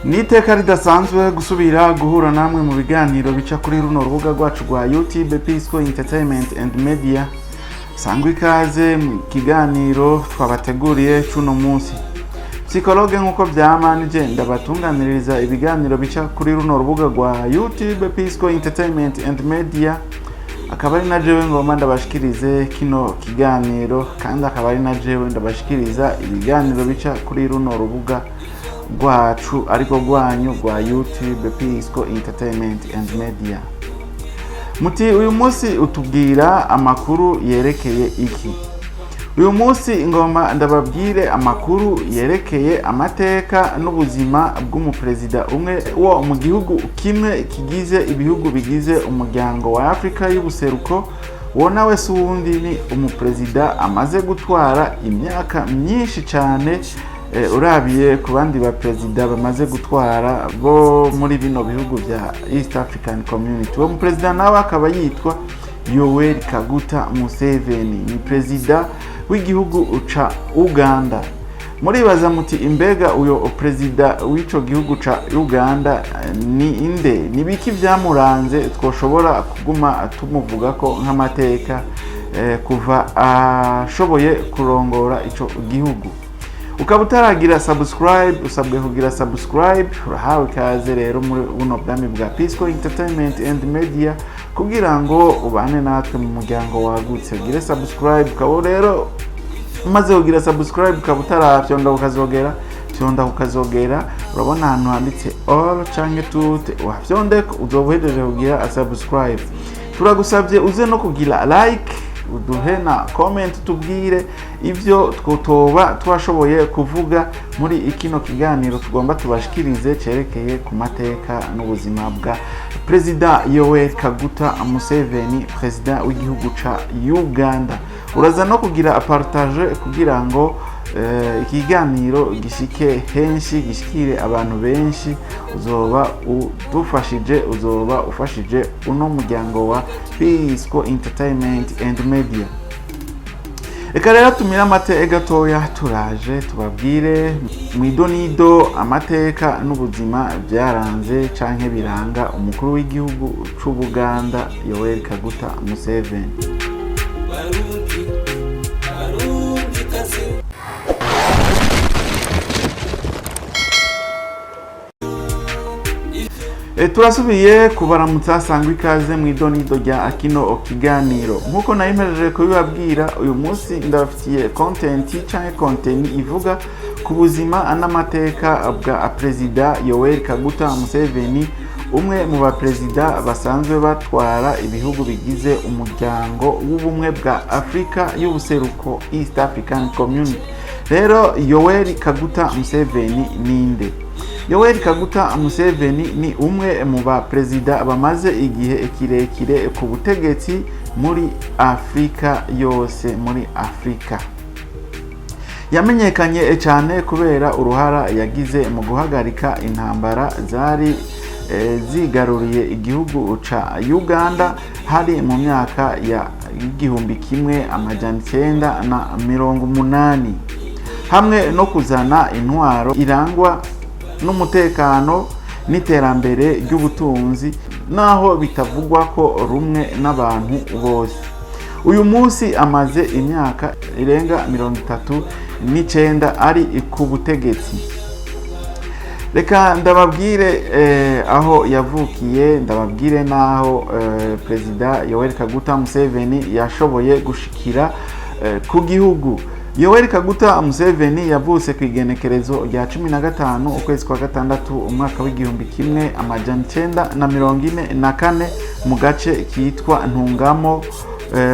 Ni iteka ridasanzwe gusubira guhura namwe mu biganiro bica kuri runo rubuga rwacu rwa YouTube, Pisco Entertainment and Media. Sangwa ikaze mu kiganiro twabateguriye cuno munsi. Psychologue nk'uko vyama nije ndabatunganiriza ibiganiro bica kuri runo rubuga rwa YouTube, Pisco Entertainment and Media, akaba ari na jewe ngoma ndabashikirize kino kiganiro, kandi akaba ari na jewe ndabashikiriza ibiganiro bica kuri runo rubuga rwacu, ariko rwanyu rwa YouTube, Pisco Entertainment and Media. Muti uyu munsi utubwira amakuru yerekeye iki? Uyu munsi ngoma ndababwire amakuru yerekeye amateka n'ubuzima bw'umuperezida umwe wo mu gihugu kimwe kigize ibihugu bigize Umuryango wa Afurika y'Ubuseruko. Uwo nawe si uwundi, ni umuperezida amaze gutwara imyaka myinshi cyane urabiye ku bandi baperezida bamaze gutwara bo muri bino bihugu bya East African Community. Uwo muperezida nawe akaba yitwa Yoweri Kaguta Museveni, ni perezida w'igihugu ca Uganda. Muribaza muti imbega uyo perezida w'ico gihugu ca Uganda ni inde? Ni biki vyamuranze twoshobora kuguma tumuvuga ko nk'amateka kuva ashoboye kurongora ico gihugu? Ukaba utaragira subscribe, usabwe kugira subscribe. Urahawe ikaze rero muri buno bwami bwa Pisco Entertainment and Media kugira ngo ubane natwe mu muryango wagutse. Ugire subscribe. Ukaba rero umaze kugira subscribe, ukaba utarafyonda ukazogera, fyonda ukazogera. Urabona ahantu handitse all canke tout, wafyondeko uzoba uhejeje kugira subscribe. Turagusabye uze no kugira like, uduhe na comment, tubwire ibyo twotoba twashoboye kuvuga muri kino kiganiro tugomba tubashikirize cerekeye ku mateka n'ubuzima bwa Perezida Yoweri Kaguta Museveni, perezida w'igihugu ca Uganda. Uraza no kugira partage kugira ngo ikiganiro gishike henshi, gishikire abantu benshi. Uzoba udufashije, uzoba ufashije uno muryango wa Pisco Entertainment and Media. Reka rero tumire amate gatoya, turaje tubabwire mu idonido amateka n'ubuzima byaranze canke biranga umukuru w'igihugu c'Ubuganda, Yoweri Kaguta Museveni. Barundi, Barundi kazi. Turasubiye kubaramutsa, sangwa ikaze mu idonido rya kino kiganiro. Nk'uko nayimejeje kubibabwira, uyu munsi ndabafitiye content canke content ivuga ku buzima n'amateka bwa Perezida Yoweri Kaguta Museveni, umwe mu baperezida basanzwe batwara ibihugu bigize Umuryango w'Ubumwe bwa Afurika y'Ubuseruko, East African Community. Rero Yoweri Kaguta Museveni ninde? Yoweri Kaguta Museveni ni umwe mu baperezida bamaze igihe kirekire ku butegetsi muri Afurika yose. Muri Afurika yamenyekanye cyane kubera uruhara yagize mu guhagarika intambara zari zigaruriye igihugu ca Uganda. Hari mu myaka ya 1980, hamwe no kuzana intwaro irangwa n'umutekano n'iterambere ry'ubutunzi, naho bitavugwa ko rumwe n'abantu bose. Uyu munsi amaze imyaka irenga 39 ari ku butegetsi. Reka ndababwire aho yavukiye, ndababwire n'aho Perezida Yoweri Kaguta Museveni yashoboye gushikira ku gihugu. Yoweri Kaguta Museveni yavutse ku igenekerezo rya 15 ukwezi kwa gatandatu umwaka w'1944 mu gace kitwa Ntungamo,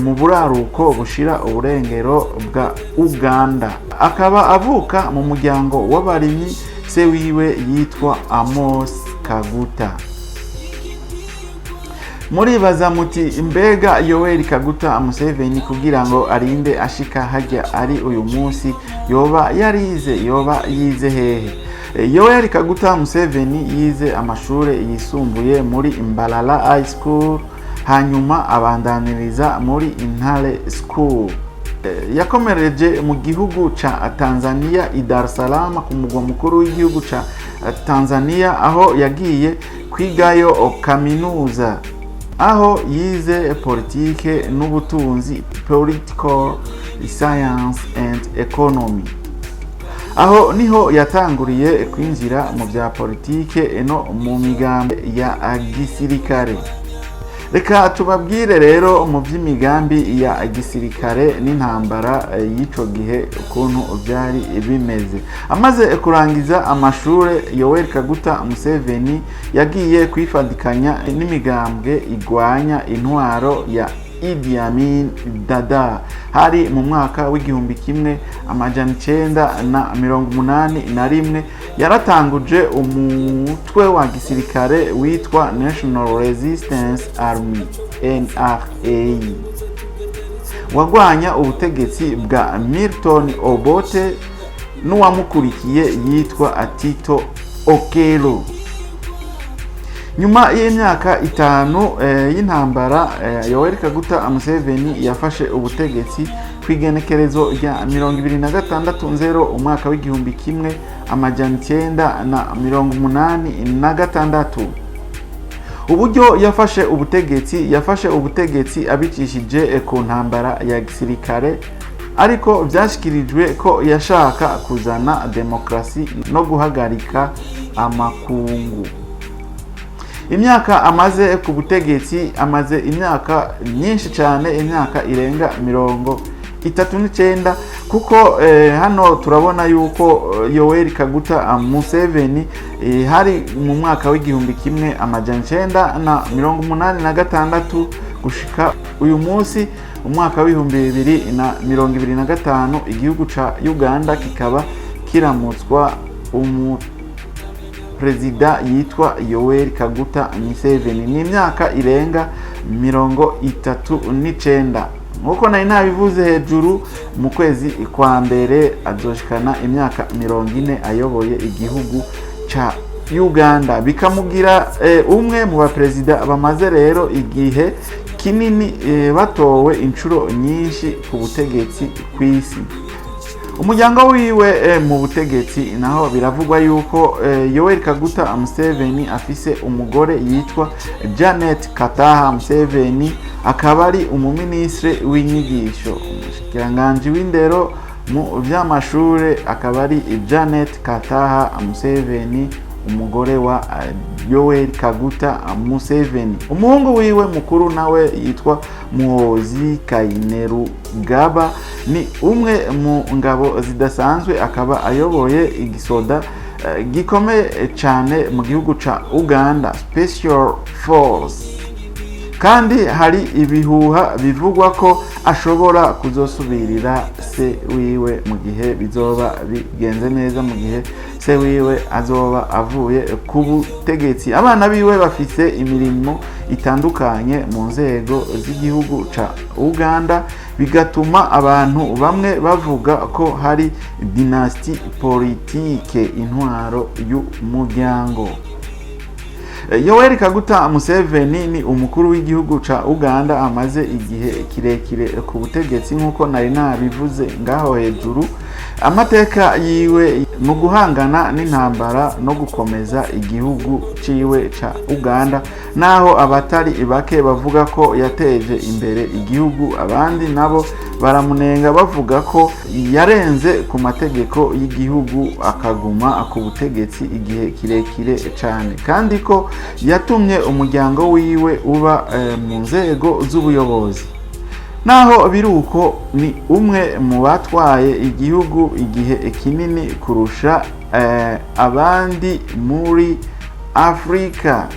mu buraruko bushira uburengero bwa Uganda, akaba avuka mu muryango w'abarimyi. Se wiwe yitwa Amos Kaguta. Muribaza muti mbega Yoweri Kaguta Museveni kugira ngo arinde ashika hajya ari uyu munsi yoba yarize, yoba yize hehe? Yoweri Kaguta Museveni yize amashuri yisumbuye muri Mbarara High School, hanyuma abandaniriza muri Intare School. Yakomereje mu gihugu ca Tanzania, i Dar es Salaam, ku mugwa mukuru w'igihugu ca Tanzania, aho yagiye kwigayo kaminuza, aho yize politike n'ubutunzi, political science and economy. Aho niho yatanguriye kwinjira mu bya politike no mu migambi ya gisirikare. Reka tubabwire rero mu by'imigambi ya gisirikare n'intambara y'ico gihe ukuntu byari bimeze. Amaze kurangiza amashure, Yoweri Kaguta Museveni yagiye kwifadikanya n'imigambwe igwanya intwaro ya Idi Amin Dada. Hari mu mwaka w'1981. Yaratanguje umutwe wa gisirikare witwa National Resistance Army, NRA, wagwanya ubutegetsi bwa Milton Obote n'uwamukurikiye yitwa Tito Okello. Nyuma y'imyaka 5 y'intambara, Yoweri Kaguta Museveni yafashe ubutegetsi ku igenekerezo rya 26 nzero umwaka w'1986. Uburyo yafashe ubutegetsi, yafashe ubutegetsi abicishije ku ntambara ya gisirikare, ariko byashyikirijwe ko yashaka kuzana demokarasi no guhagarika amakungu. Imyaka amaze ku butegetsi, amaze imyaka myinshi cyane, imyaka irenga 39, kuko hano turabona yuko Yoweri Kaguta Museveni hari mu mwaka w'1986 gushika uyu munsi, umwaka w'2025, igihugu ca Uganda kikaba kiramutswa umu perezida yitwa Yoweri Kaguta Museveni. Ni imyaka irenga 39. Nk'uko nari nabivuze hejuru, mu kwezi kwa mbere azoshikana imyaka 40 ayoboye igihugu ca Uganda, bikamugira umwe mu baperezida bamaze rero igihe kinini batowe inshuro nyinshi ku butegetsi ku isi. Umuryango wiwe mu butegetsi naho, biravugwa yuko Yoweri Kaguta Museveni afise umugore yitwa Janet Kataha Museveni, akaba ari umuminisitiri w'inyigisho, umushikiranganji w'indero mu vy'amashure, akaba ari Janet Kataha Museveni, umugore wa Yoweri Kaguta Museveni. Umuhungu wiwe mukuru nawe yitwa Muhoozi Kainerugaba, ni umwe mu ngabo zidasanzwe, akaba ayoboye igisoda gikomeye cyane mu gihugu ca Uganda, Special Force, kandi hari ibihuha bivugwa ko ashobora kuzosubirira se wiwe mu gihe bizoba bigenze neza, mu gihe se wiwe azoba avuye ku butegetsi. Abana biwe bafise imirimo itandukanye mu nzego z'igihugu ca Uganda, bigatuma abantu bamwe bavuga ko hari dynastie politique, intwaro y'umuryango. Yoweri Kaguta Museveni ni umukuru w'igihugu ca Uganda amaze igihe kirekire ku butegetsi, nk'uko nari nabivuze ngaho hejuru. Amateka yiwe mu guhangana n'intambara no gukomeza igihugu ciwe ca Uganda, naho abatari bake bavuga ko yateje imbere igihugu, abandi nabo baramunenga bavuga ko yarenze ku mategeko y'igihugu akaguma ku butegetsi igihe kirekire cyane, kandi ko yatumye umuryango wiwe uba mu nzego z'ubuyobozi. Naho biri uko, ni umwe mu batwaye igihugu igihe kinini kurusha abandi muri Afurika.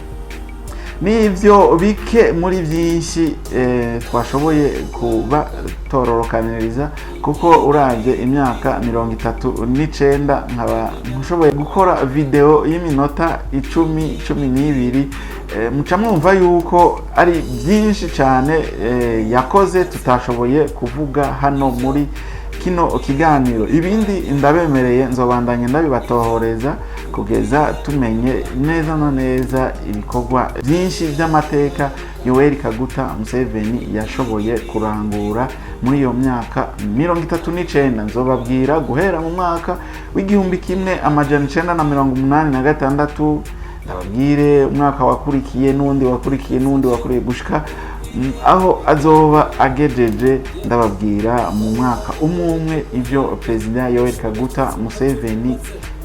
N'ibyo bike muri byinshi twashoboye kubatororokaniriza, kuko urabye imyaka 39, nkaba nshoboye gukora videwo y'iminota 10, 12, muca mwumva yuko ari byinshi cyane yakoze tutashoboye kuvuga hano muri kino kiganiro. Ibindi ndabemereye nzobandanya ndabibatohoreza kugeza tumenye neza na neza ibikorwa byinshi by'amateka. Yoweri Kaguta Museveni yashoboye kurangura muri iyo myaka 39. Nzobabwira guhera mu mwaka w'1986, ndababwire umwaka wakurikiye, n'undi wakurikiye, n'undi wakurikiye, gushika aho azoba agejeje. Ndababwira mu mwaka umwe umwe ibyo Perezida Yoweri Kaguta Museveni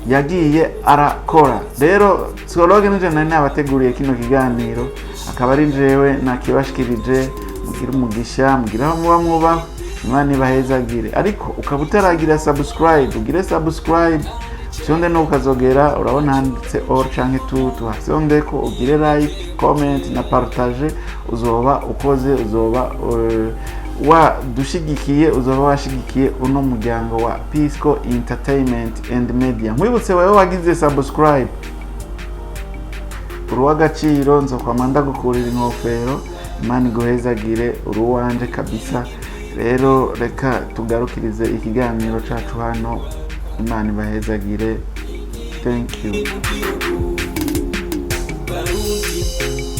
yagiye arakora. Rero psikologe nije nari nabateguriye kino kiganiro, akaba ari jewe nakibashikirije. Mugire umugisha, mugire aho muba mwubaho, Imana ibahezagire. Ariko ukaba utaragira subscribe, ugire subscribe, fyonde no ukazogera, urabona handitse all canke tu tuhafyonde ko, ugire like, comment na partage. Uzoba ukoze, uzoba wadushigikiye, uzoba washigikiye uno muryango wa Pisco Entertainment and Media. Nkwibutse wewe wagize subscribe, uri uw'agaciro, nzokwama ndagukurira inkofero. Imana iguhezagire, uri uwanje kabisa. Rero reka tugarukirize ikiganiro cacu hano. Imana ibahezagire. Thank you. Barundi.